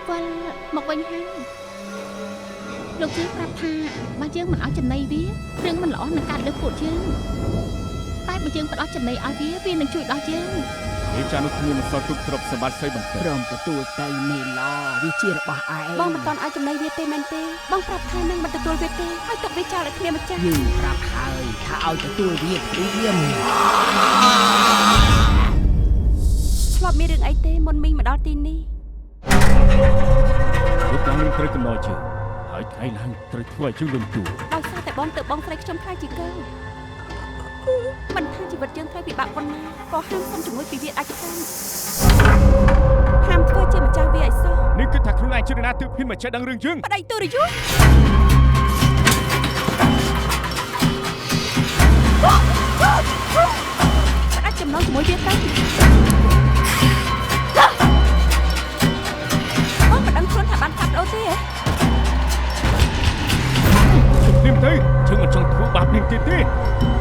វិលមកវិញហើយលោកជាប្រាប់ថាបើយើងមិនឲ្យចំណីវារឿងមិនល្អនឹងកើតលើពួកយើងតែបើយើងផ្ដោះចំណីឲ្យវាវានឹងជួយដល់យើង នេះចានោះគ្មានមិនសល់ទុកទ្រព្យសម្បត្តិស្អីបន្តិច ព្រមទទួលទៅមេឡវាជារបស់ឯង បងមិនតន់ឲ្យចំណីវាទេមែនទេបងប្រាប់ថានឹងមិនទទួលវាទេហើយទុកវាចោលឲ្យគ្មានម្ចាស់ យើងប្រាប់ហើយថាឲ្យទទួលវាព្រាម ធ្លាប់មានរឿងអីទេមុនមីងមកដល់ទីនេះ លោកឡើងនឹងត្រូវកំណត់ជើងហើយថ្ងៃឡើងត្រូវធ្វើឲ្យជើងលំទួ ដោយសារតែបងទៅបងស្រីខ្ញុំខ្លាចជាកើមិនថាជីវិតយើងត្រូវពិបាកប៉ុណ្ណាក៏ហាមសុំជំនួយពីវាដាច់ខាតហាមធ្វើជាម្ចាស់វាឲ្យសោះ នេះគឺថាខ្លួនឯងជាណាទើបហ៊ានមកចេះដឹងរឿងយើង ប្តីទូរយុទ្ធផ្ដាច់ចំណងជាមួយវាទៅបងមិនដឹងខ្លួនថាបានកាប់ដូរទេហ៎ ជប់នេះទៅជើងមិនចង់ធ្វើបាបនេះទៀតទេ។